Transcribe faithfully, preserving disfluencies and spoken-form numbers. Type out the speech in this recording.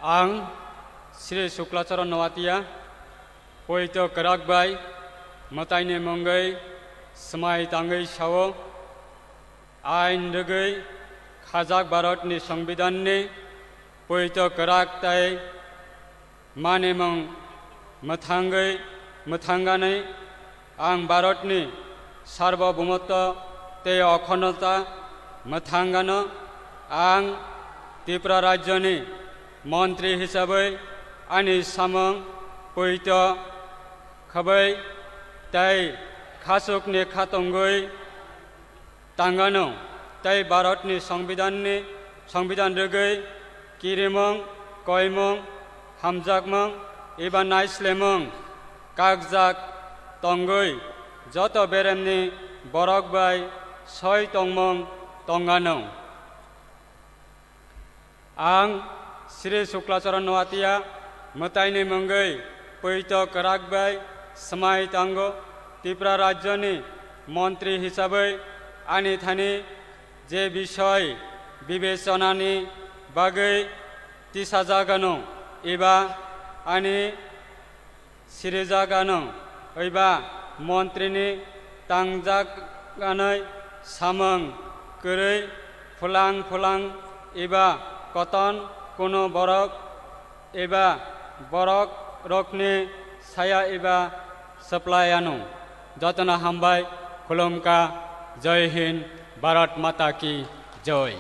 Ang Sri Suklacharan Noatia, poito kwrak bai mwtaini mungwi swmai tangwi sao, ain rwgwi khajak Bharatni Songbidanni poito kwrak tei manimung mwthangwi, mwthangani ang Bharatni sarbobomoto tei okhonoto mwthangano. Ang Tripura rajyoni montri hisabwi ani samung poito khwbwi tei khachukni khatungwi tangano tei Bharatni Songbidanni, Songbidan rwgwi kirimung, koimung, hamjakmung eba naislemung kakjak tongwi joto beremni borok bai soi tongmung tongano. Ang Sri Suklacharan Noatia mwtaini mungwi poito kwrak bai swmai tango. Tripura rajyoni montri hisabwi ani thani je bisoi bibechanani bagwi tisajagano eba ani sirijagano eba montrini tangjaganai samung kwrwi phulang phulang eba koton kuno borok eba borok rokni saya eba supply ano. Jotono hambai khulumkha. Jai Hind, Bharat Mata Ki Jai.